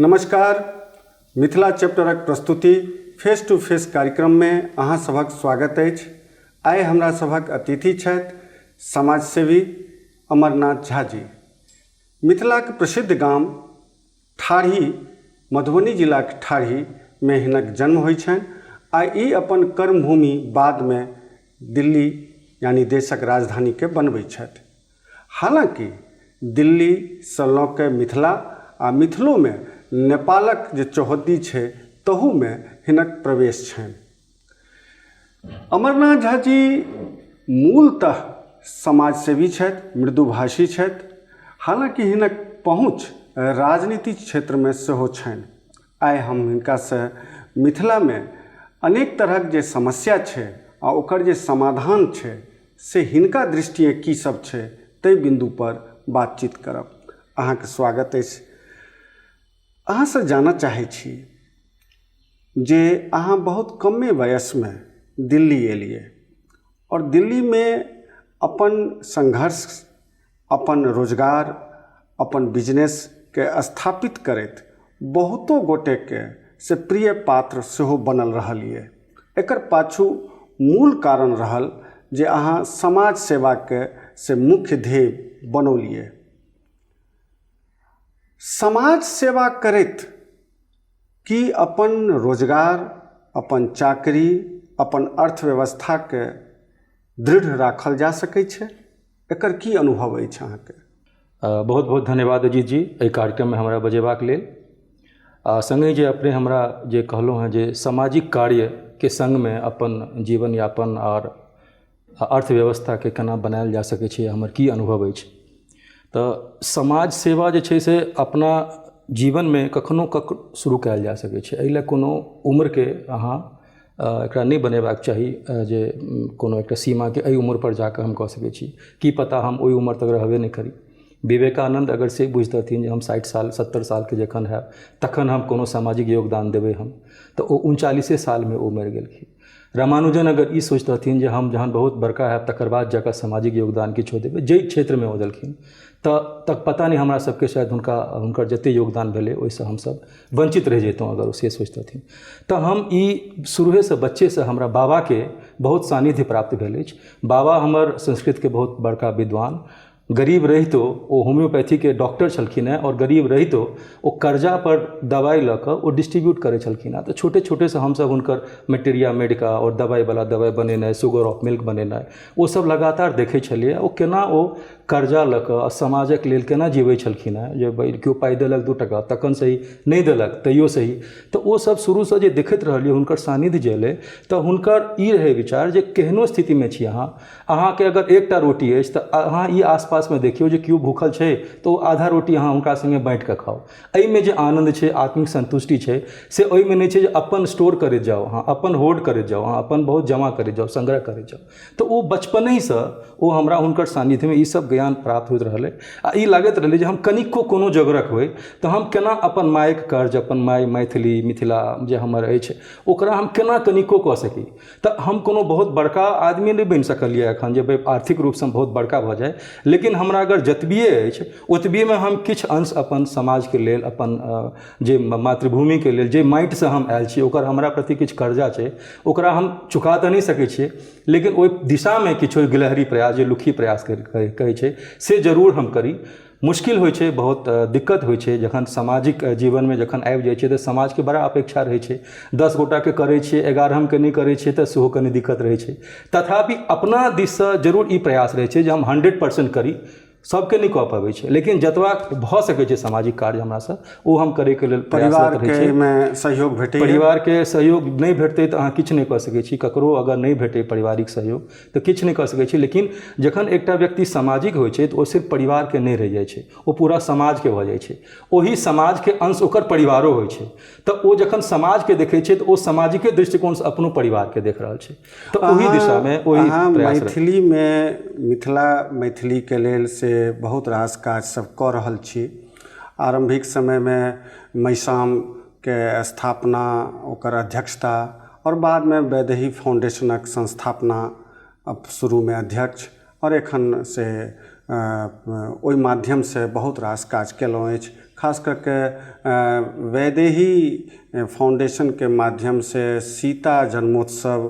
नमस्कार। मिथिला चैप्टरक प्रस्तुति face to face कार्यक्रममे अहाँ सभक स्वागत अछि। आइ हमरा सभक अतिथि छथि समाजसेवी अमरनाथ झा जी। मिथिलाक प्रसिद्ध गाम ठाढ़ी, मधुबनी जिलाक ठाढ़ीमे हिनक जन्म होइ छनि आ ई अपन कर्मभूमि बादमे दिल्ली यानी देशक राजधानीके बनबै छथि। हालाँकि दिल्लीसँ लऽ कऽ मिथिला आ मिथिलोमे नेपालक जे चौहद्दी छै तहूमे हिनक प्रवेश छनि। अमरनाथ झा जी मूलतः समाजसेवी छथि, मृदुभाषी छथि। हालाँकि हिनक पहुँच राजनीतिक क्षेत्रमे सेहो छनि। आइ हम हिनकासँ मिथिलामे अनेक तरहक जे समस्या छै आ ओकर जे समाधान छै से हिनका दृष्टिए की सब छै ताहि बिन्दुपर बातचीत करब। अहाँके स्वागत अछि। अहाँसँ जानऽ चाहै छी जे अहाँ बहुत कमे वयसमे दिल्ली एलियै आओर दिल्लीमे अपन संघर्ष, अपन रोजगार, अपन बिजनेसके स्थापित करैत बहुतो गोटेके से प्रिय पात्र सेहो बनल रहलियै। एकर पाछू मूल कारण रहल जे अहाँ समाज सेवाके से मुख्य ध्येय बनौलियै। समाज सेवा करैत की अपन रोजगार, अपन चाकरी, अपन अर्थव्यवस्थाके दृढ़ राखल जा सकै छै? एकर की अनुभव अछि अहाँके? बहुत बहुत धन्यवाद अजीत जी एहि कार्यक्रममे हमरा बजेबाक लेल। आ सङ्गहि जे अपने हमरा जे कहलहुँ हेँ जे सामाजिक कार्यके सङ्गमे अपन जीवनयापन आओर अर्थव्यवस्थाके केना बनायल जा सकै छै, हमर की अनुभव अछि, तऽ समाज सेवा जे छै से अपना जीवनमे कखनो शुरू कयल जा सकै छै। एहि लए कोनो उम्रके अहाँ एकरा नहि बनेबाक चाही जे कोनो एकटा सीमाके एहि उम्रपर जाकऽ हम कऽ सकै छी। की पता हम ओहि उम्र तक रहबे नहि करी। विवेकानन्द अगर से बुझितथिन जे हम 60 साल 70 सालके जखन हैब तखन हम कोनो सामाजिक योगदान देबै हम, तऽ ओ 39 सालमे ओ मरि गेलखिन। रामानुजन अगर ई सोचितथिन जे हम जहन बहुत बड़का हैब तकर बाद जाकऽ सामाजिक योगदान किछो देबै, जाहि क्षेत्रमे ओ देलखिन, तऽ तक पता नहि हमरा सबके शायद हुनकर जतेक योगदान भेलै ओहिसँ हमसब वञ्चित रहि जैतहुँ अगर ओ से सोचितथिन। तऽ हम ई शुरुएसँ बच्चेसँ हमरा बाबाके बहुत सान्निध्य प्राप्त भेल अछि। बाबा हमर संस्कृतके बहुत बड़का विद्वान, गरीब रहितो ओ होम्योपैथीके डॉक्टर छलखिन हेँ आओर गरीब रहितो ओ कर्जापर दवाइ लऽ कऽ ओ डिस्ट्रीब्यूट करै छलखिन हेँ। तऽ छोटे छोटेसँ हमसब हुनकर मटेरिया मेडिका आओर दवाइवला दवाइ बनेनाइ, शुगर ऑफ मिल्क बनेनाइ, ओसब लगातार देखै छलियै। ओ केना ओ कर्जा लऽ कऽ समाजक लेल केना जीबै छलखिन हेँ, जे भाइ केओ पाइ देलक 2 टका तखन सही, नहि देलक तैयो सही। तऽ ओसब शुरूसँ जे देखैत रहलियै हुनकर सान्निध्य जे एलै तऽ हुनकर ई रहै विचार जे केहनो स्थितिमे छी अहाँ, अहाँके अगर एकटा रोटी अछि तऽ अहाँ ई आसपासमे देखियौ जे केओ भूखल छै तऽ ओ आधा रोटी अहाँ हुनका सङ्गे बाँटिकऽ खाउ। एहिमे जे आनन्द छै, आत्मिक सन्तुष्टि छै, से ओहिमे नहि छै जे अपन स्टोर करैत जाउ, अहाँ अपन होर्ड करैत जाउ, अहाँ अपन बहुत जमा करैत जाउ, संग्रह करैत जाउ। तऽ ओ बचपनहिसँ ओ हमरा हुनकर सान्निध्यमे ई सब ज्ञान प्राप्त होइत रहलै आ ई लागैत रहलै जे हम कनिको कोनो जोगरक होइ तऽ हम केना अपन मायके कर्ज, अपन माय मैथिली मिथिला जे हमर अछि ओकरा हम केना कनिको कऽ सकी। तऽ हम कोनो बहुत बड़का आदमी नहि बनि सकलियै एखन जे भाइ आर्थिक रूपसँ हम बहुत बड़का भऽ जाइ, लेकिन हमरा अगर जतबिए अछि ओतबिएमे हम किछु अंश अपन समाजके लेल, अपन जे मातृभूमिके लेल, जे माटिसँ हम आयल छी ओकर हमरा प्रति किछु कर्जा छै, ओकरा हम चुका तऽ नहि सकै छियै, लेकिन ओहि दिशामे किछु गिलहरी प्रयास जे लुक्खी प्रयास कहै छै से जरूर हम करी। मुश्किल होइ छै, बहुत दिक्कत होइ छै जखन सामाजिक जीवनमे जखन आबि जाइ छियै तऽ समाजके बड़ा अपेक्षा रहै छै। 10 गोटाके करै छियै, 11मके नहि करै छियै तऽ सेहो कनि दिक्कत रहै छै। तथापि अपना दिससँ जरूर ई प्रयास रहै छै जे हम 100% करी। सबके नहि कऽ पबै छै, लेकिन जतबा भऽ सकै छै सामाजिक कार्य हमरासँ ओ हम करैके लेल प्रयासरत रहै छी। परिवारके एहिमे सहयोग भेटैए? परिवारके सहयोग नहि भेटतै तऽ अहाँ किछु नहि कऽ सकै छी। ककरो अगर नहि भेटै पारिवारिक सहयोग तऽ किछु नहि कऽ सकै छी। लेकिन जखन एकटा व्यक्ति सामाजिक होइ छै तऽ ओ सिर्फ परिवारके नहि रहि जाइ छै, ओ पूरा समाजके भऽ जाइ छै। ओहि समाजके अंश ओकर परिवारो होइ छै। तऽ ओ जखन समाजके देखै छै तऽ ओ सामाजिके दृष्टिकोणसँ अपनो परिवारके देख रहल छै। तऽ ओहि दिशामे ओहि अहाँ मैथिलीमे मिथिला मैथिलीके लेल से बहुत रास काज सब कऽ रहल छी। आरम्भिक समयमे मैसामके स्थापना, ओकर अध्यक्षता आओर बादमे वैदेही फाउंडेशनक संस्थापना, शुरूमे अध्यक्ष आओर एखन से ओहि माध्यमसँ बहुत रास काज केलहुँ अछि। खास कऽ के वैदेही फाउंडेशनके माध्यमसँ सीता जन्मोत्सव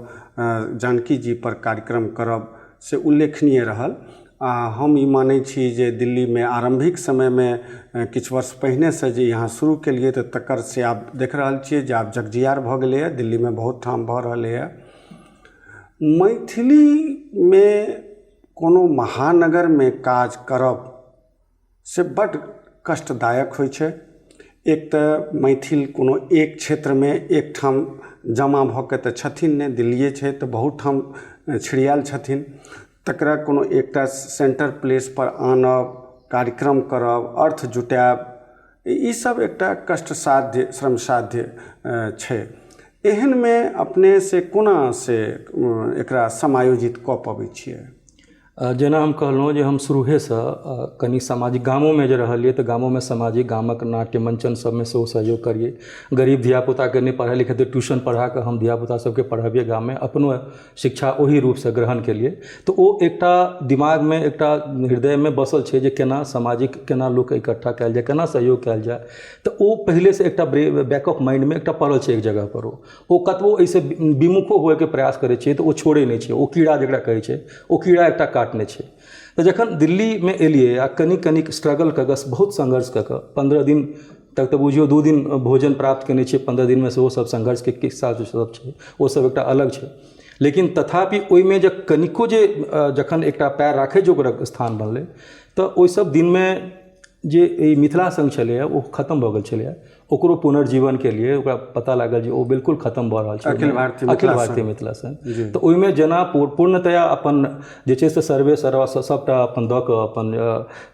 जानकी जी पर कार्यक्रम करब से उल्लेखनीय रहल। आ हम ई मानै छी जे दिल्लीमे आरम्भिक समयमे किछु वर्ष पहिनेसँ जे यहाँ शुरू केलियै तऽ तकर से आब देख रहल छियै जे आब जगजियार भऽ गेलैए, दिल्लीमे बहुत ठाम भऽ रहलैए। मैथिलीमे कोनो महानगरमे काज करब से बड्ड कष्टदायक होइ छै। एक तऽ मैथिल कोनो एक क्षेत्रमे एकठाम जमा भऽ के तऽ छथिन नहि, दिल्लिए छै तऽ बहुत ठाम छिड़ियाएल छथिन, तकरा कोनो एकटा सेन्टर प्लेसपर आनब, कार्यक्रम करब, अर्थ जुटायब, ईसब एकटा कष्टसाध्य श्रमसाध्य छै। एहनमे अपने से कोना से एकरा समायोजित कऽ पबै छियै? जेना हम कहलहुँ जे हम शुरूहेसँ कनि सामाजिक गामोमे जे रहलियै तऽ गामोमे सामाजिक गामक नाट्य मञ्चन सबमे सेहो सहयोग करियै। गरीब धियापुताके नहि पढ़ै लिखै तऽ ट्यूशन पढ़ाकऽ हम धियापुता सबके पढ़बियै गाममे, अपनो शिक्षा ओहि रूपसँ ग्रहण केलियै। तऽ ओ एकटा दिमागमे एकटा हृदयमे बसल छै जे केना सामाजिक केना लोकके इकट्ठा कयल जाय, केना सहयोग कयल जाय। तऽ ओ पहिलेसँ एकटा बैक ऑफ माइंडमे एकटा पड़ल छै एक जगहपर। ओ कतबो एहिसँ विमुखो हुएके प्रयास करै छियै तऽ ओ छोड़ै नहि छै। ओ कीड़ा जकरा कहै छै ओ कीड़ा एकटा काटने छै। तऽ जखन दिल्लीमे एलियै आ कनि कनिक स्ट्रगल कऽ कऽ बहुत संघर्ष कऽ कऽ 15 दिन तक तऽ बुझियौ 2 दिन भोजन प्राप्त केने छियै, 15 दिनमे सेहो सब संघर्षके किस्सा सब छै ओ सब एकटा अलग छै। लेकिन तथापि ओहिमे जे कनिको जे जखन एकटा पैर राखै जोगरक स्थान बनलै तऽ ओहि सब दिनमे जे ई मिथिला संघ छलैए ओ खतम भऽ गेल छलैए। ओकरो पुनर्जीवनके लिए ओकरा पता लागल जे ओ बिल्कुल खतम भऽ रहल छै अखिल भारतीय मिथिला संघ। तऽ ओहिमे जेना पूर्णतया अपन जे छै से सर्वे सर्वा सभटा अपन दऽ कऽ अपन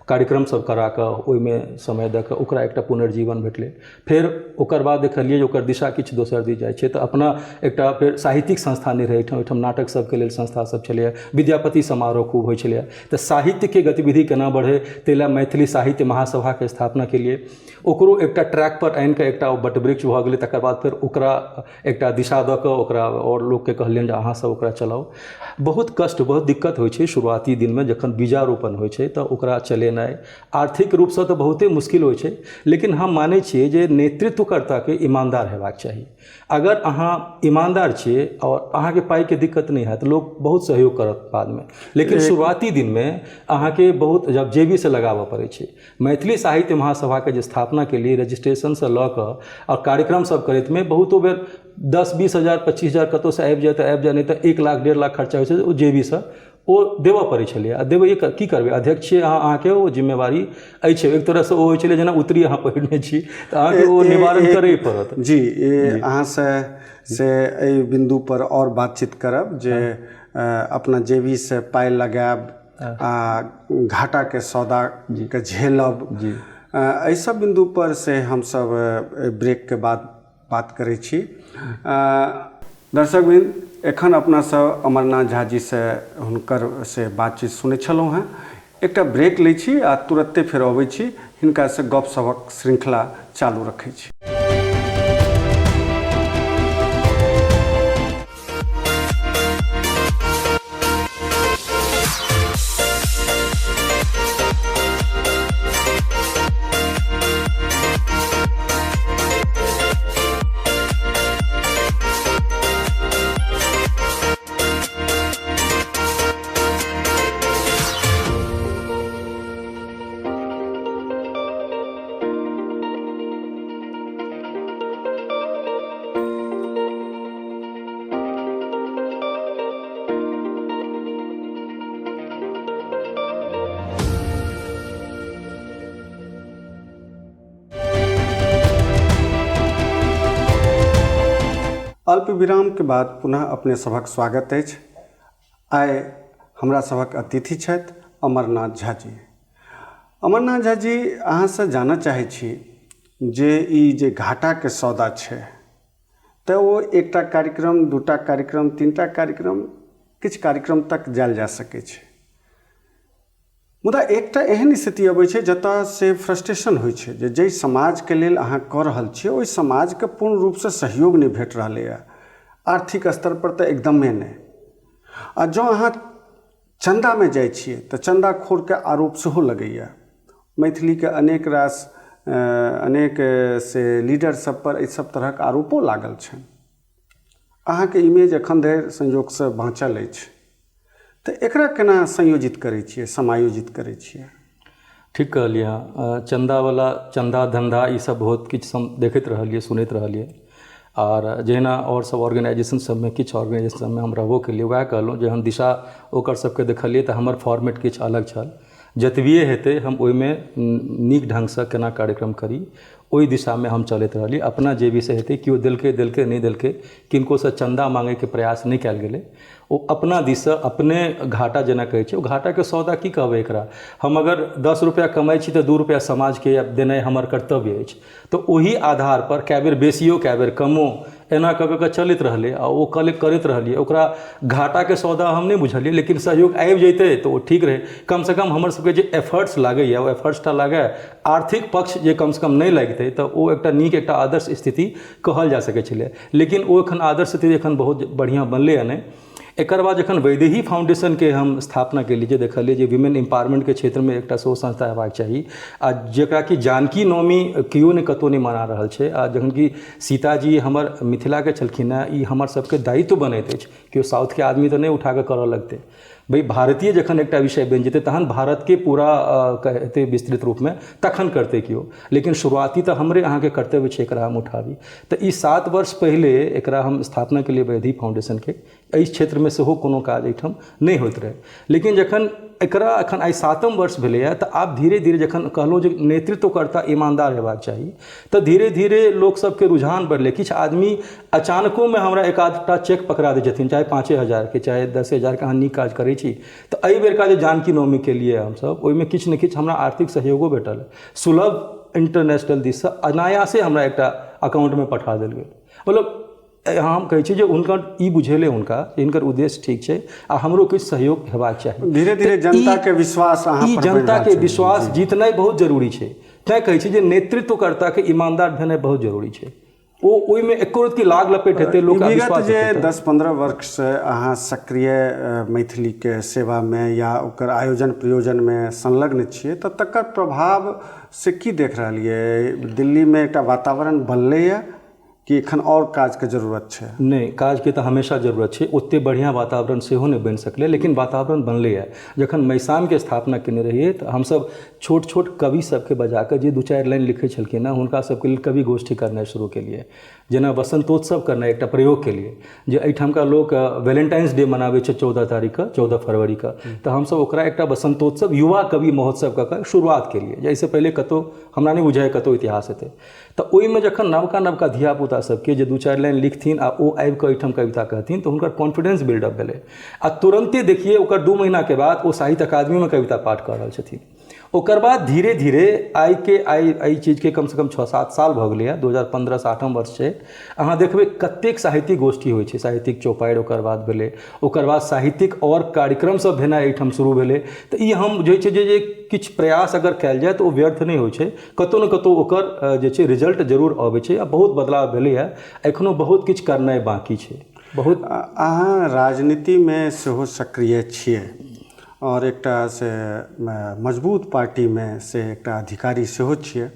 कार्यक्रम सब करा कऽ ओहिमे समय दऽ कऽ ओकरा एकटा पुनर्जीवन भेटलै। फेर ओकर बाद देखलियै जे ओकर दिशा किछु दोसर दिस जाइ छै तऽ अपना एकटा फेर साहित्यिक संस्था नहि रहै एहिठाम, ओहिठाम नाटक सबके लेल संस्था सब छलैए, विद्यापति समारोह खूब होइ छलैए। तऽ साहित्यके गतिविधि केना बढ़ै ताहि लए मैथिली साहित्य महासभाके स्थापना केलियै। ओकरो एकटा ट्रैकपर आनिकऽ एकटा ओ वटवृक्ष भऽ गेलै। तकर बाद फेर ओकरा एकटा दिशा दऽ कऽ ओकरा आओर लोकके कहलियनि जे अहाँसब ओकरा चलाउ। बहुत कष्ट बहुत दिक्कत होइ छै शुरुआती दिनमे जखन बीजारोपण होइ छै तऽ ओकरा चलेनाइ आर्थिक रूपसँ तऽ बहुते मुश्किल होइ छै। लेकिन हम मानै छियै जे नेतृत्वकर्ताके ईमानदार हेबाक चाही। अगर अहाँ ईमानदार छियै आओर अहाँके पाइके दिक्कत नहि हैत, लोक बहुत सहयोग करत बादमे। लेकिन शुरुआती दिनमे अहाँके बहुत जब जेबीसँ लगाबऽ पड़ै छै। मैथिली साहित्य महासभाके जे स्थापना केलियै रजिस्ट्रेशनसँ लऽ कऽ आओर कार्यक्रम सब करैतमे बहुतो बेर 10-20 हजार 25 हजार कतहुसँ आबि जाय तऽ आबि जाय, नहि तऽ 1 लाख 1.5 लाख खर्चा होइ छै ओ जेबीसँ ओ देबऽ पड़ै छलैए। आ देबै की करबै, अध्यक्ष छियै अहाँ, अहाँके ओ जिम्मेवारी अछि। एक तरहसँ ओ होइ छलै जेना उत्तरी अहाँ पहिरने छी तऽ अहाँके ओ निवारण करैए पड़त। जी, अहाँसँ से एहि बिन्दुपर आओर बातचीत करब जे अपना जेबीसँ पाइ लगायब आ घाटाके सौदाके झेलब, एहि सब बिन्दुपर से हमसब ब्रेकके बाद बात करै छी। दर्शकवृन्द, एखन अपना सब अमरनाथ झा जी से हुनकर से बातचीत सुनै छलहुँ हेँ। एकटा ब्रेक लै छी आ तुरत्ते फेर अबै छी, हिनकासँ गप सभक श्रृंखला चालू रखै छी। अल्प विरामके बाद पुनः अपने सभक स्वागत अछि। आइ हमरा सभक अतिथि छथि अमरनाथ झा जी। अमरनाथ झा जी, अहाँसँ जानऽ चाहै छी जे ई जे घाटाके सौदा छै तऽ ओ एकटा कार्यक्रम, दूटा कार्यक्रम, तीनटा कार्यक्रम, किछु कार्यक्रम तक जायल जा सकै छै, मुदा एकटा एहन स्थिति अबै छै जतऽ से फ्रस्ट्रेशन होइ छै जे जाहि समाजके लेल अहाँ कऽ रहल छियै ओहि समाजके पूर्ण रूपसँ सहयोग नहि भेट रहलैए, आर्थिक स्तरपर तऽ एकदमे नहि। आ जँ अहाँ चन्दामे जाइ छियै तऽ चन्दाखोरके आरोप सेहो लगैए। मैथिलीके अनेक रास अनेक से लीडर सब पर एहि सब तरहक आरोपो लागल छनि। अहाँके इमेज एखन धरि संयोगसँ बाँचल अछि, तऽ एकरा केना संयोजित करै छियै, समायोजित करै छियै? ठीक कहलियै अहाँ। चन्दावला चन्दा धन्धा ई सब बहुत किछु हम देखैत रहलियै, सुनैत रहलियै। आर जहिना आओर सब ऑर्गेनाइजेशन सबमे, किछु ऑर्गेनाइजेशन सबमे हम रहबो केलियै, वएह कहलहुँ जे हम दिशा ओकर सबके देखलियै तऽ हमर फॉर्मेट किछु अलग छल। जतबिए हेतै हम ओहिमे नीक ढङ्गसँ केना कार्यक्रम करी ओहि दिशामे हम चलैत रहलियै। अपना जेबीसँ हेतै, केओ देलकै देलकै, नहि देलकै, किनकोसँ चन्दा माँगैके प्रयास नहि कयल गेलै। ओ अपना दिससँ अपने घाटा जेना कहै छै, ओ घाटाके सौदा की कहबै एकरा। हम अगर 10 रुपैआ कमाइ छी तऽ 2 रुपैआ समाजके देनाइ हमर कर्तव्य अछि। तऽ ओहि आधारपर कए बेर बेसियो कए बेर कमो एना कऽ कऽ चलैत रहलै आ ओ करैत रहलियै। ओकरा घाटाके सौदा हम नहि बुझलियै, लेकिन सहयोग आबि जैतै तऽ ओ ठीक रहै। कमसँ कम हमर सबके जे एफर्ट्स लागैए ओ एफर्ट्सटा लागै, आर्थिक पक्ष जे कमसँ कम नहि लागितै तऽ ओ एकटा नीक एकटा आदर्श स्थिति कहल जा सकै छलै। लेकिन ओ एखन आदर्श स्थिति एखन बहुत बढ़िआँ बनलैए नहि। एकर बाद जखन वैदेही फाउंडेशनके हम स्थापना केलियै, जे देखलियै जे वीमेन एम्पावरमेंटके क्षेत्रमे एकटा सेहो संस्था हेबाक चाही आ जकरा कि जानकी नवमी केओ नहि कतहु नहि मना रहल छै, आ जखन कि सीताजी हमर मिथिलाके छलखिन हेँ, ई हमर सबके दायित्व बनैत अछि। केओ साउथके आदमी तऽ नहि उठाकऽ करऽ लगतै भाइ, भारतीय जखन एकटा विषय बनि जेतै तहन भारतके पूरा हेतै विस्तृत रूपमे, तखन करतै केओ। लेकिन शुरुआती तऽ हमरे अहाँके कर्तव्य छै एकरा हम उठाबी। तऽ ई 7 वर्ष पहिले एकरा हम स्थापना केलियै वैदेही फाउंडेशनके। एहि क्षेत्रमे सेहो कोनो काज एहिठाम नहि होइत रहै, लेकिन जखन एकरा एखन आइ 7म वर्ष भेलैए तऽ आब धीरे धीरे जखन कहलहुँ जे नेतृत्वकर्ता ईमानदार हेबाक चाही, तऽ धीरे धीरे लोकसभके रुझान बढ़लै। किछु आदमी अचानकोमे हमरा एक आधटा चेक पकड़ा दै छथिन, चाहे 5,000के चाहे 10,000के, अहाँ नीक काज करै छी। तऽ एहि बेरका जे जानकी नवमी केलियै हमसभ, ओहिमे किछु ने किछु हमरा आर्थिक सहयोगो भेटल। सुलभ इंटरनेशनल दिससँ अनायासे हमरा एकटा अकाउंटमे पठा देल गेल। मतलब हम कहै छी जे हुनकर ई बुझेलै हुनका जे हिनकर उद्देश्य ठीक छै आ हमरो किछु सहयोग हेबाक चाही। धीरे धीरे जनताके विश्वास अहाँ ई जनताके विश्वास जीतनाइ बहुत जरूरी छै। तैँ कहै छी जे नेतृत्वकर्ताके ईमानदार भेनाइ बहुत जरूरी छै। ओ ओहिमे एको रत्ती लाग लपेट हेतै लोक विगत जे 10-15 वर्षसँ अहाँ सक्रिय मैथिलीके सेवामे या ओकर आयोजन प्रयोजनमे संलग्न छियै, तऽ तकर प्रभाव से की देख रहलियै? दिल्लीमे एकटा वातावरण बनलैए कि एखन आओर काजके जरूरत छै? नहि, काजके तऽ हमेशा जरूरत छै। ओतेक बढ़िआँ वातावरण सेहो नहि बनि सकलै, लेकिन वातावरण बनलैए। जखन मैसामके स्थापना केने रहियै तऽ हमसभ छोट छोट कवि सबके बजाकऽ जे 2-4 लाइन लिखै छलखिन हँ हुनका सबके लेल कवि गोष्ठी करनाइ शुरू केलियै। जेना वसन्तोत्सव करनाइ एकटा प्रयोग केलियै, जे एहिठामका लोक वैलेंटाइन्स डे मनाबै छै 14 तारीखके, 14 फरवरीके, तऽ हमसभ ओकरा एकटा वसन्तोत्सव युवा कवि महोत्सव कऽ कऽ शुरुआत केलियै, जे एहिसँ पहिले कतहु हमरा नहि बुझाइए कतहु इतिहास हेतै। तऽ ओहिमे जखन नवका नवका धियापुता सबके जे 2-4 लाइन लिखथिन आ ओ आबिकऽ एहिठाम कविता कहथिन तऽ हुनकर कॉन्फिडेंस बिल्डअप भेलै। आ तुरन्ते देखियै ओकर 2 महीनाके बाद ओ साहित्य अकादमीमे कविता पाठ कऽ रहल छथिन। ओकर बाद धीरे धीरे आइके आइ एहि चीजके कमसँ कम 6-7 साल भऽ गेलैए, 2015 8म वर्ष छै। अहाँ देखबै कतेक साहित्यिक गोष्ठी होइ छै, साहित्यिक चौपाड़ि ओकर बाद भेलै, ओकर बाद साहित्यिक आओर कार्यक्रम सब भेनाइ एहिठाम शुरू भेलै। तऽ ई हम बुझै छियै जे किछु प्रयास अगर कयल जाय तऽ ओ व्यर्थ नहि होइ छै, कतहु ने कतहु ओकर जे छै रिजल्ट जरूर अबै छै। आ बहुत बदलाव भेलैए, एखनो बहुत किछु करनाइ बाँकी छै। बहुत अहाँ राजनीतिमे सेहो सक्रिय छियै आओर एकटा से मजबूत पार्टीमे से एकटा अधिकारी सेहो छियै।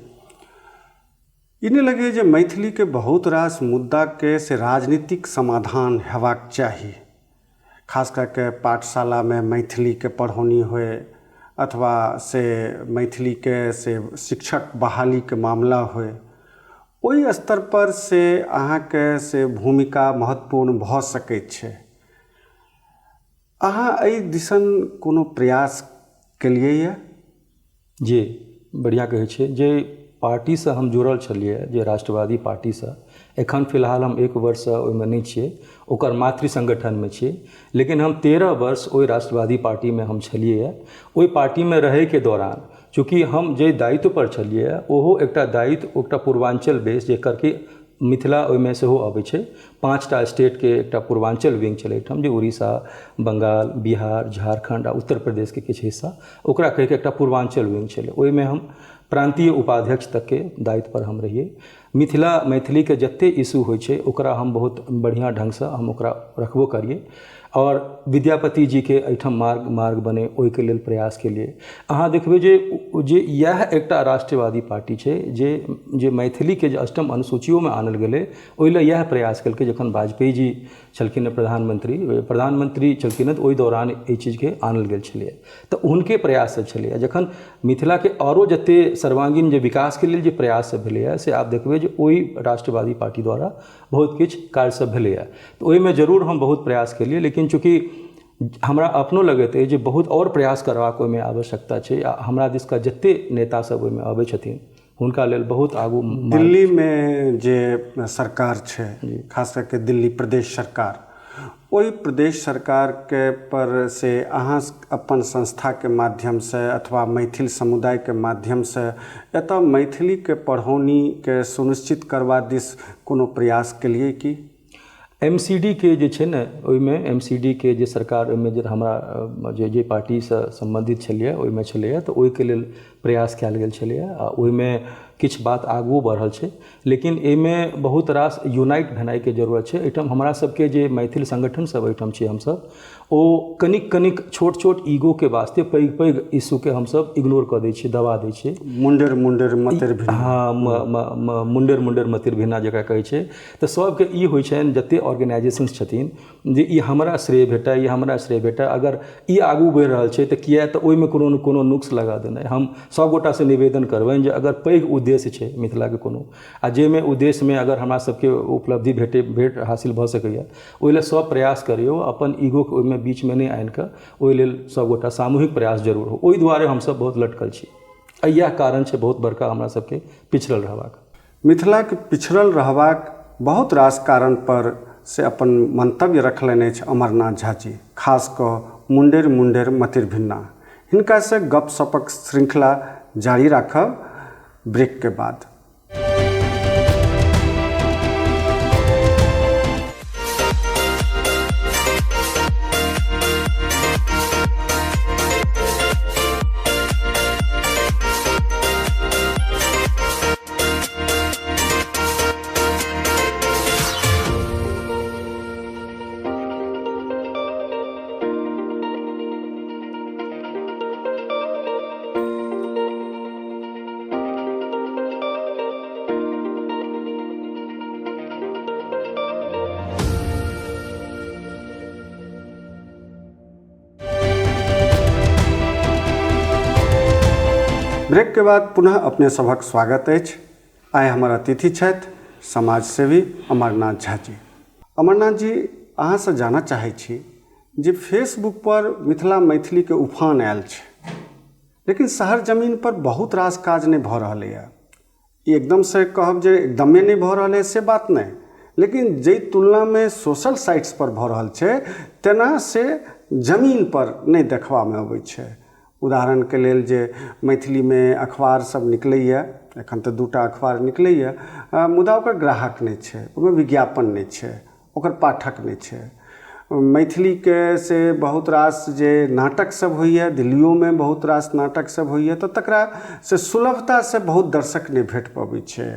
ई नहि लगैए जे मैथिलीके बहुत रास मुद्दाके से राजनीतिक समाधान हेबाक चाही, खास कए कऽ पाठशालामे मैथिलीके पढ़ौनी होइ अथवा से मैथिलीके से शिक्षक बहालीके मामला होइ, ओहि स्तरपर से अहाँके से भूमिका महत्वपूर्ण भऽ सकै छै। अहाँ एहि दिसन कोनो प्रयास केलियैए? जी, बढ़िआँ कहै छियै। जे पार्टीसँ हम जुड़ल छलियै, जे राष्ट्रवादी पार्टीसँ, एखन फिलहाल हम 1 वर्षसँ ओहिमे नहि छियै, ओकर मातृ सङ्गठनमे छियै, लेकिन हम 13 वर्ष ओहि राष्ट्रवादी पार्टीमे हम छलियै। ओहि पार्टीमे रहैके दौरान चूँकि हम जे दायित्वपर छलियै ओहो एकटा दायित्व एकटा पूर्वाञ्चल बेस, जेकर कि मिथिला ओहिमे सेहो अबै छै, 5टा स्टेटके एकटा पूर्वाञ्चल विंग छलै एहिठाम, जे उड़ीसा, बंगाल, बिहार, झारखण्ड आ उत्तर प्रदेशके किछु हिस्सा, ओकरा कहिके एकटा पूर्वाञ्चल विंग छलै। ओहिमे हम प्रान्तीय उपाध्यक्ष तकके दायित्वपर हम रहियै। मिथिला मैथिलीके जतेक इशू होइ छै ओकरा हम बहुत बढ़िआँ ढङ्गसँ हम ओकरा रखबो करियै। आओर विद्यापति जीके एहिठाम मार्ग मार्ग बनै ओहिके लेल प्रयास केलियै। अहाँ देखबै जे जे इएह एकटा राष्ट्रवादी पार्टी छै जे जे मैथिलीके जे अष्टम अनुसूचियोमे आनल गेलै ओहि लए इएह प्रयास केलकै। जखन वाजपेयी जी छलखिन हँ प्रधानमंत्री प्रधानमंत्री छलखिन हँ तऽ ओहि दौरान एहि चीजके आनल गेल छलैए, तऽ हुनके प्रयाससँ छलैए। जखन मिथिलाके आओरो जतेक सर्वांगीण जे विकासके लेल जे प्रयास सब भेलैए से आब देखबै जे ओहि राष्ट्रवादी पार्टी द्वारा बहुत किछु कार्य सब भेलैए, तऽ ओहिमे जरूर हम बहुत प्रयास केलियै। लेकिन चूँकि हमरा अपनो लगैत अछि जे बहुत आओर प्रयास करबाक ओहिमे आवश्यकता छै आ हमरा दिसका जतेक नेता सब ओहिमे अबै छथिन हुनका लेल बहुत आगू। दिल्लीमे जे सरकार छै, खास करके दिल्ली प्रदेश सरकार, ओहि प्रदेश सरकारके पर से अहाँ अपन संस्थाके माध्यमसँ अथवा मैथिल समुदायके माध्यमसँ एतऽ मैथिलीके पढ़ौनीके सुनिश्चित करबा दिस कोनो प्रयास केलियै की? एम सी डी के जे छै ने, ओहिमे एम सी डी के जे सरकार ओहिमे जे हमरा जे जे पार्टीसँ सम्बन्धित छलैए ओहिमे छलैए, तऽ ओहिके लेल प्रयास कयल गेल छलैए आ ओहिमे किछु बात आगुओ बढ़ल छै। लेकिन एहिमे बहुत रास यूनाइट भेनाइके जरूरत छै। एहिठाम हमरा सबके जे मैथिल संगठन सब एहिठाम छी हमसब, ओ कनिक कनिक छोट छोट ईगोके वास्ते पैघ पैघ इशूके हमसब इग्नोर कऽ दै छियै, दबा दै छियै। मुंडेर मुंडेर मतिर भिन्ना। हँ, मुंडेर मुंडेर मतिर भिन्ना जकरा कहै छै। तऽ सबके ई होइ छनि जतेक ऑर्गेनाइजेशंस छथिन जे ई हमरा श्रेय भेटय, ई हमरा श्रेय भेटय। अगर ई आगू बढ़ि रहल छै तऽ किए तऽ ओहिमे कोनो ने कोनो नुक्स लगा देनाइ। हम सभगोटासँ निवेदन करबनि जे अगर पैघ उद्देश्य छै मिथिलाके कोनो आ जाहिमे उद्देश्यमे अगर हमरा सबके उपलब्धि भेटै भेट हासिल भऽ सकैए, ओहि लेल सब प्रयास करियौ, अपन ईगोके ओहिमे बीचमे नहि आनिकऽ ओहि लेल सभगोटा सामूहिक प्रयास जरूर हो। ओहि दुआरे हमसभ बहुत लटकल छी आ इएह कारण छै बहुत बड़का हमरा सबके पिछड़ल रहबाक। मिथिलाके पिछड़ल रहबाक बहुत रास कारण पर से अपन मंतव्य रखलनि अछि अमरनाथ झा जी, खास कऽ मुंडेर मुंडेर मतिर भिन्ना। हिनकासँ गपशपक श्रृंखला जारी राखब ब्रेक के बाद। ब्रेक के बाद पुनः अपने सभक स्वागत अछि। आइ हमर अतिथि छथि समाजसेवी अमरनाथ झा जी। अमरनाथ जी, अहाँसँ जानऽ चाहै छी जे फेसबुक पर मिथिला मैथिलीके उफान आयल छै, लेकिन शहर जमीन पर बहुत रास काज नहि भऽ रहलैए। ई एकदमसँ कहब जे एकदमे नहि भऽ रहल अइ से बात नहि, लेकिन जाहि तुलनामे सोशल साइट्स पर भऽ रहल छै तेना से जमीन पर नहि देखबामे अबै छै। उदाहरणके लेल जे मैथिलीमे अखबार सब निकलैए, एखन तऽ दूटा अखबार निकलैए, मुदा ओकर ग्राहक नहि छै, ओहिमे विज्ञापन नहि छै, ओकर पाठक नहि छै। मैथिलीके से बहुत रास जे नाटक सब होइए, दिल्लियोमे बहुत रास नाटक सब होइए, तऽ तकरा से सुलभतासँ बहुत दर्शक नहि भेट पबै छै।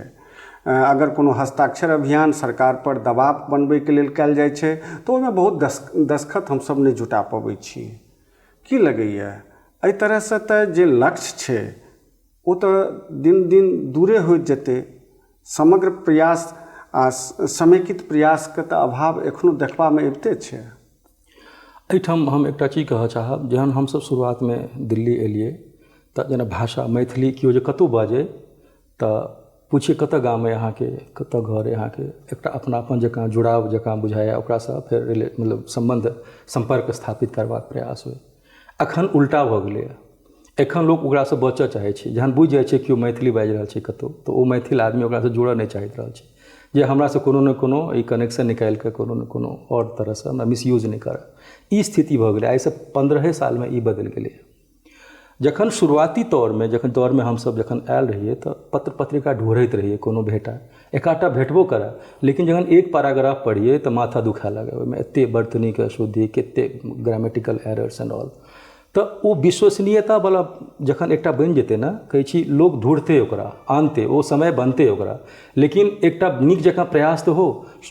अगर कोनो हस्ताक्षर अभियान सरकारपर दबाव बनबैके लेल कयल जाइ छै तऽ ओहिमे बहुत दस्तखत हमसब नहि जुटा पबै छी। की लगैए एहि तरहसँ तऽ जे लक्ष्य छै ओ तऽ दिन दिन दूरे होइत जेतै? समग्र प्रयास आ समेकित प्रयासके तऽ अभाव एखनो देखबामे अबिते छै। एहिठाम हम एकटा चीज कहऽ चाहब। जहन हमसब शुरुआतमे दिल्ली एलियै तऽ जेना भाषा मैथिली केओ जे कतहु बाजै तऽ पूछिए कतऽ गाम अइ अहाँके, कतऽ घर अइ अहाँके, एकटा अपनापन जकाँ जुड़ाव जकाँ बुझाइए, ओकरासँ फेर मतलब सम्बन्ध सम्पर्क स्थापित करबाक प्रयास होइ। एखन उल्टा भऽ गेलैए, एखन लोक ओकरासँ बचऽ चाहै छै। जहन बुझि जाइ छै केओ मैथिली बाजि रहल छै कतहु, तऽ ओ मैथिल आदमी ओकरासँ जुड़ऽ नहि चाहैत रहल छै जे हमरासँ कोनो ने कोनो ई कनेक्शन निकालिकऽ कोनो ने कोनो आओर तरहसँ हमरा मिसयूज नहि करय। ई स्थिति भऽ गेलै आइसँ 15 सालमे, ई बदलि गेलैए। जखन शुरुआती तौरमे जखन दौरमे हमसब जखन आयल रहियै तऽ पत्र पत्रिका ढूँढैत रहियै कोनो भेटै, एकाधटा भेटबो करै, लेकिन जखन एक पैराग्राफ पढ़ियै तऽ माथा दुखाय लागै, ओहिमे एतेक वर्तनीके अशुद्धि, कतेक ग्रामेटिकल एरर्स एंड ऑल। तऽ ओ विश्वसनीयतावला जखन एकटा बनि जेतै ने, कहै छी लोक ढूँढतै ओकरा, आनतै, ओ समय बनतै ओकरा। लेकिन एकटा नीक जकाँ प्रयास तऽ हो,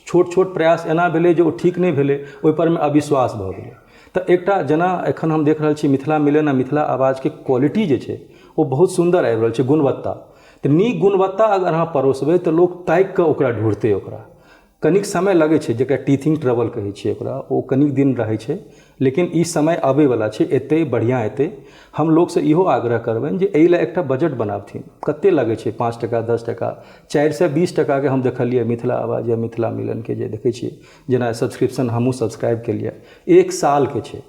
छोट छोट प्रयास एना भेलै जे ओ ठीक नहि भेलै, ओहिपरमे अविश्वास भऽ गेलै। तऽ एकटा जेना एखन हम देख रहल छी मिथिला मिलन आ मिथिला आवाजके क्वालिटी जे छै ओ बहुत सुन्दर आबि रहल छै, गुणवत्ता। तऽ नीक गुणवत्ता अगर अहाँ परोसबै तऽ लोक ताकि कऽ ओकरा ढूँढतै। ओकरा कनिक समय लगै छै, जकरा टीथिंग ट्रबल कहै छियै ओकरा, ओ कनिक दिन रहै छै, लेकिन ई समय अबैवला छै, एतै, बढ़िआँ एतै। हम लोकसँ इहो आग्रह करबनि जे एहि लए एकटा बजट बनाबथिन। कते लगै छै? 5 टका, 10 टका, 420 टकाके हम देखलियै मिथिला आवाज या मिथिला मिलनके जे देखै छियै, जेना सब्सक्रिप्शन हमहूँ सब्सक्राइब केलियै, 1 सालके छै।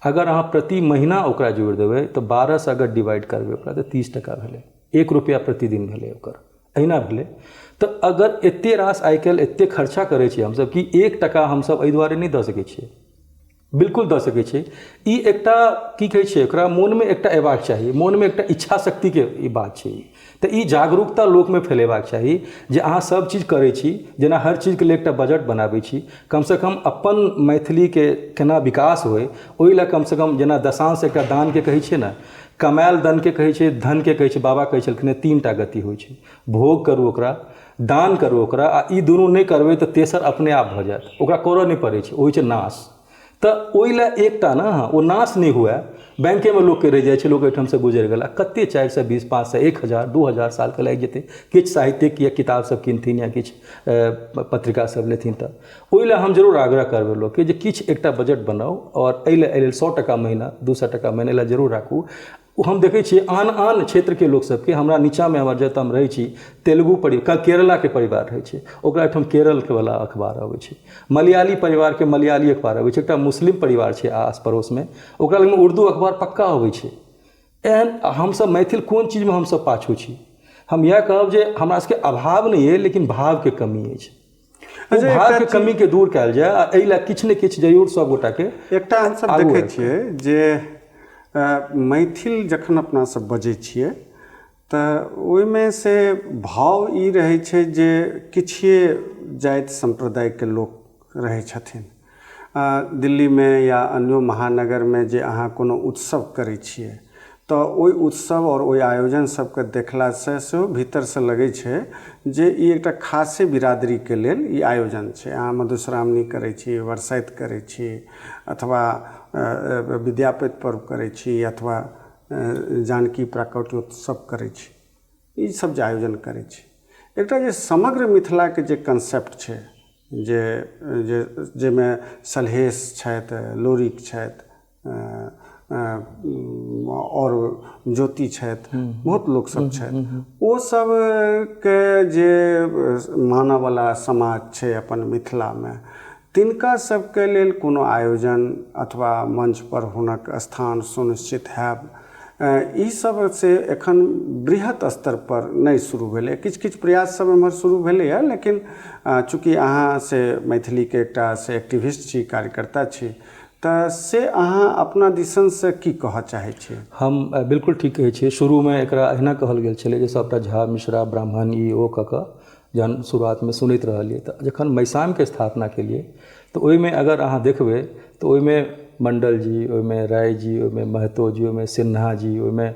अगर अहाँ प्रति महीना ओकरा जोड़ि देबै तऽ 12सँ अगर डिवाइड करबै ओकरा तऽ 30 टका भेलै, 1 रुपैआ प्रतिदिन भेलै ओकर, एहिना भेलै। तऽ अगर एते रास आइ काल्हि एते खर्चा करै छियै हमसब, कि 1 टका हमसब एहि दुआरे नहि दऽ सकै छियै? बिल्कुल दऽ सकै छियै। ई एकटा की कहै छै ओकरा, मोनमे एकटा अयबाक चाही, मोनमे एकटा इच्छा शक्तिके ई बात छै। तऽ ई जागरूकता लोकमे फैलेबाक चाही जे अहाँ सब चीज करै छी, जेना हर चीजके लेल एकटा बजट बनाबै छी, कमसँ कम अपन मैथिलीके केना विकास होइ ओहि लए कमसँ कम जेना दशांश एकटा दानके कहै छियै ने, कमायल धनके कहै छै, धनके कहै छै। बाबा कहै छलखिन 3टा गति होइ छै, भोग करू ओकरा, दान करू ओकरा, आ ई दुनू नहि करबै तऽ तेसर अपने आप भऽ जायत, ओकरा करऽ नहि पड़ै छै, ओ होइ छै नाश। तऽ ओहि लए एकटा ने ओ नाश नहि हुए, बैंकेमे लोकके रहि जाइ छै, लोक एहिठामसँ गुजरि गेला, कते 420, 500, 1000, 2000 सालके लागि जेतै किछु साहित्यिक या किताब सब किनथिन या किछु पत्रिका सब लेथिन। तऽ ओहि लए हम जरूर आग्रह करबै लोकके जे किछु एकटा बजट बनाउ आओर एहि लेल 100 टका महीना, 200 टका महीना लए जरूर राखू। ओ हम देखै छियै आन आन क्षेत्रके लोक सबके, हमरा नीचाँमे हमर जतऽ हम रहै छी तेलुगु परिवार, केरलाके परिवार रहै छै, ओकरा एहिठाम केरलके वला अखबार अबै छै, मलयाली परिवारके मलयाली अखबार अबै छै, एकटा मुस्लिम परिवार छै आस पड़ोसमे, ओकरा लगमे उर्दू अखबार पक्का अबै छै। एहन हमसब मैथिल कोन चीजमे हमसब पाछू छी? हम इएह कहब जे हमरा सबके अभाव नहि अइ, लेकिन भावके कमी अछि। ओ भावके कमीके दूर कयल जाय आ एहि लए किछु ने किछु जरूर सब गोटाके एकटा हमसब देखै छियै जे मैथिल जखन अपना सब बजै छियै तऽ ओहिमे से भाव ई रहै छै जे किछुए जाति सम्प्रदायके लोक रहै छथिन। दिल्लीमे या अन्यो महानगरमे जे अहाँ कोनो उत्सव करै छियै तऽ ओहि उत्सव आओर ओहि आयोजन सबके देखलासँ सेहो भीतरसँ लगै छै जे ई एकटा खासे बिरादरीके लेल ई आयोजन छै। अहाँ मधुश्रावणी करै छी, बरसाइत करै छी, अथवा विद्यापति पर्व करै छी, अथवा जानकी प्राकट्योत्सव करै छी, ई सब जे आयोजन करै छी, एकटा जे समग्र मिथिलाके जे कंसेप्ट छै जे जे जाहिमे सलहेस छथि, लोरिक छथि, आओर ज्योति छथि, बहुत लोकसब छथि, ओ सबके जे मानऽवला समाज छै अपन मिथिलामे, तिनका सबके लेल कोनो आयोजन अथवा मंचपर हुनक स्थान सुनिश्चित हैब, ई सब से एखन बृहत स्तर पर नहि शुरू भेलै। किछु किछु प्रयास सब एम्हर शुरू भेलैए, लेकिन चूँकि अहाँ से मैथिलीके एकटा से एक्टिविस्ट छी, कार्यकर्ता छी, तऽ से अहाँ अपना दिसनसँ की कहऽ चाहै छी? हम बिल्कुल ठीक कहै छियै। शुरूमे एकरा एहिना कहल गेल छलै जे सबटा झा मिश्रा ब्राह्मण ई ओ कऽ कऽ जहन शुरुआतमे सुनैत रहलियै, तऽ जखन मैसामके स्थापना केलियै तऽ ओहिमे अगर अहाँ देखबै तऽ ओहिमे मण्डल जी, ओहिमे राय जी, ओहिमे महतो जी, ओहिमे सिन्हा जी, ओहिमे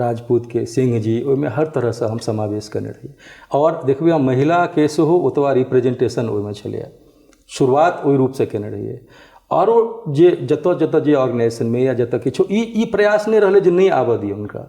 राजपूतके सिंह जी, ओहिमे हर तरहसँ हम समावेश कयने रहियै। आओर देखबै हम महिलाके सेहो ओतबा रिप्रेजेन्टेशन ओहिमे छलैए, शुरुआत ओहि रूपसँ कयने रहियै। आरो जे जतऽ जतऽ जे ऑर्गेनाइजेशनमे या जतऽ किछो ई प्रयास नहि रहलै जे नहि आबऽ दियौ हुनका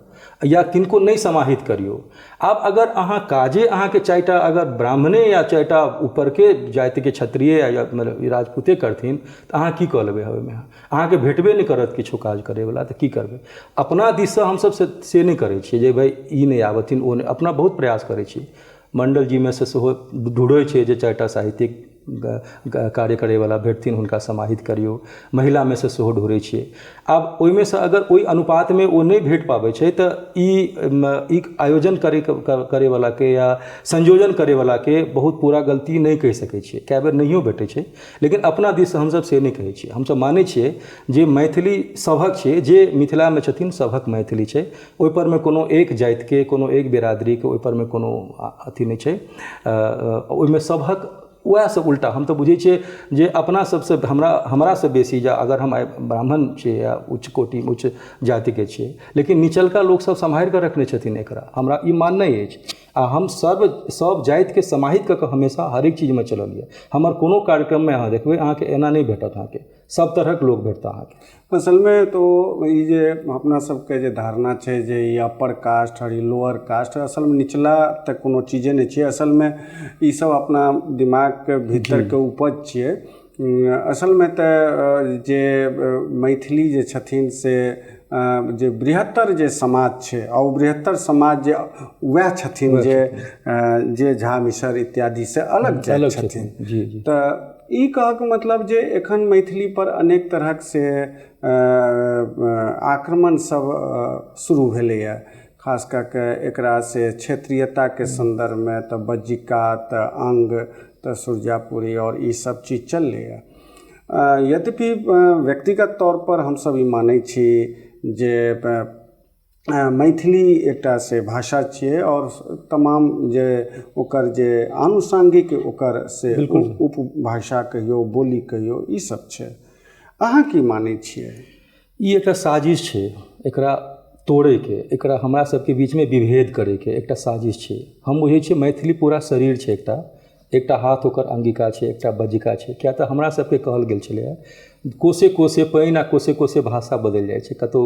या किनको नहि समाहित करियौ। आब अगर अहाँ काजे अहाँके 4टा अगर ब्राह्मणे या 4टा ऊपरके जातिके क्षत्रिय या मतलब राजपूते करथिन तऽ अहाँ की कऽ लेबै? ओहिमे अहाँके भेटबे नहि करत किछो काज करैवला, तऽ की करबै? अपना दिससँ हमसब से नहि करै छियै जे भाइ ई नहि आबथिन ओ नहि, अपना बहुत प्रयास करै छी। मण्डल जीमे से सेहो ढूँढै छियै जे 4टा साहित्यिक कार्य करैवला भेटथिन, हुनका समाहित करियौ। महिलामे से सेहो ढूँढै छियै। आब ओहिमे से अगर ओहि अनुपातमे ओ नहि भेट पाबै छै तऽ ई आयोजन करैवलाके या संयोजन करैवलाके बहुत पूरा गलती नहि कहि सकै छियै, कए बेर नहियो भेटै छै। लेकिन अपना दिससँ हमसब से नहि कहै छियै, हमसब मानै छियै जे मैथिली सभक छियै, जे मिथिलामे छथिन सभक मैथिली छै, ओहिपरमे कोनो एक जातिके कोनो एक बिरादरीके ओहिपरमे कोनो अथी नहि छै, ओहिमे सभक वएहसँ उल्टा हम तऽ बुझै छियै जे अपना सबसँ हमरासँ बेसी जे अगर हम आइ ब्राह्मण छियै या उच्च कोटि उच्च जातिके छियै, लेकिन निचलका लोकसब सम्हारि कऽ रखने छथिन एकरा, हमरा ई माननाइ अछि। आ हम सब जातिके समाहित कऽ कऽ हमेशा हरेक चीजमे चलल यऽ। हमर कोनो कार्यक्रममे अहाँ देखबै अहाँके एना नहि भेटत, अहाँके सब तरहक लोक भेटत अहाँके। असलमे तो ई जे अपना सबके जे धारणा छै जे ई अपर कास्ट आओर ई लोअर कास्ट, असलमे निचला तऽ कोनो चीजे नहि छियै। असलमे ई सब अपना दिमागके भीतरके उपज छियै। असलमे तऽ जे मैथिली जे छथिन से जे बृहत्तर जे समाज छै, आ ओ बृहत्तर समाज जे वएह छथिन जे झा मिसर इत्यादि से अलग जाति छथिन। जी जी। तऽ ई कहऽके मतलब जे एखन मैथिली पर अनेक तरहक से आक्रमण सब शुरू भेलैए, खास कऽ के एकरा से क्षेत्रीयताके सन्दर्भमे तऽ बज्जिका, तऽ अंग, तऽ सुरजापुरी आओर ई सब चीज चललैए। यद्यपि व्यक्तिगत तौर पर हमसब ई मानै छी जे मैथिली एकटा से भाषा छियै आओर तमाम जे ओकर जे आनुषाङ्गिक ओकर से उपभाषा कहियौ, बोली कहियौ, ई सब छै। अहाँ की मानै छियै? ई एकटा साजिश छै एकरा तोड़ैके, एकरा हमरा सबके बीचमे विभेद करैके एकटा साजिश छै। हम बुझै छियै मैथिली पूरा शरीर छै, एकटा हाथ ओकर अंगिका छै, एकटा बज्जिका छै। किया तऽ हमरा सबके कहल गेल छलैए कोसे कोसे पानि आ कोसे कोसे भाषा बदलि जाइ छै। कतहु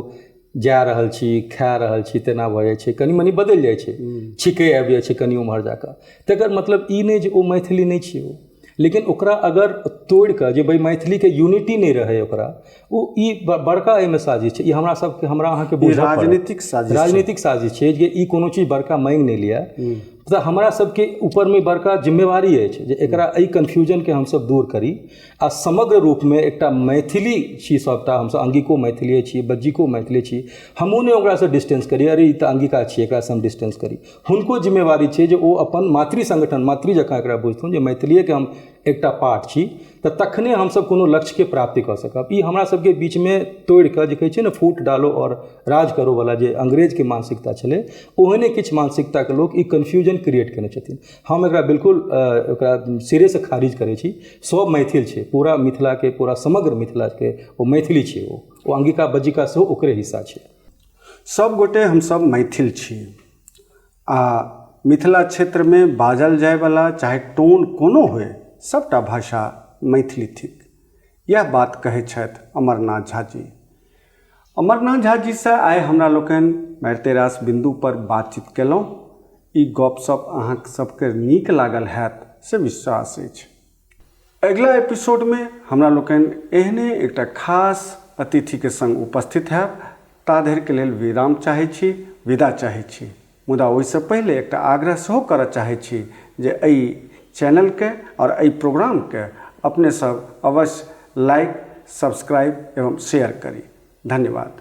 जा रहल छी, खा रहल छी, तेना भऽ जाइ छै, कनि मनि बदलि जाइ छै, छिके आबि जाइ छै कनि उम्हर जाकऽ। तकर मतलब ई नहि जे ओ मैथिली नहि छियै ओ, लेकिन ओकरा अगर तोड़िकऽ जे भाइ मैथिलीके यूनिटी नहि रहै ओकरा, ओ ई बड़का एहिमे साजिश छै। ई हमरा सबके, हमरा अहाँके बुझऽ पड़त। राजनीतिक साजिश, राजनीतिक साजिश छै जे ई कोनो चीज बड़का मानि नहि लिअ। तऽ हमरा सबके ऊपरमे बड़का जिम्मेवारी अछि जे एकरा एहि कन्फ्यूजनके हमसब दूर करी आ समग्र रूपमे एकटा मैथिली छी सबटा, हमसब अंगिको मैथिलिए छी, बज्जिको मैथिली छी, हमहूँ नहि ओकरासँ डिस्टेंस करी, अरे ई तऽ अंगिका छी एकरासँ हम डिस्टेंस करी। हुनको जिम्मेवारी छै जे ओ अपन मातृ संगठन, मातृ जकाँ एकरा बुझथुन जे मैथिलीएके हम एकटा पार्ट छी, तऽ तखने हमसब कोनो लक्ष्यके प्राप्ति कऽ सकब। ई हमरा सबके बीचमे तोड़िकऽ जे कहै छै ने फूट डालो आओर राज करो वाला जे अंग्रेजके मानसिकता छलै, ओहने किछु मानसिकताके लोक ई कन्फ्यूजन क्रिएट केने छथिन। हम एकरा बिल्कुल ओकरा सिरेसँ खारिज करै छी। सब मैथिल छै, पूरा मिथिलाके, पूरा समग्र मिथिलाके ओ मैथिली छै, ओ अंगिका बज्जिका सेहो ओकरे हिस्सा छै। सब गोटे हमसब मैथिल छी आ मिथिला क्षेत्रमे बाजल जायवला चाहे टोन कोनो होइ, सबटा भाषा मैथिली थिक। यह बात कहै छथि अमरनाथ झा जी। अमरनाथ झा जीसँ आइ हमरा लोकनि मारिते रास बिन्दु पर बातचीत केलहुँ। ई गपशप अहाँ सबके नीक लागल हैत से विश्वास अछि। अगिला एपिसोडमे हमरा लोकनि एहने एकटा खास अतिथिके संग उपस्थित हैब। ता धरिके लेल विराम चाहै छी, विदा चाहै छी। मुदा ओहिसँ पहिले एकटा आग्रह सेहो करऽ चाहै छी जे एहि चैनलके आओर एहि प्रोग्रामके अपने सब अवश्य लाइक, सब्सक्राइब एवं शेयर करी। धन्यवाद।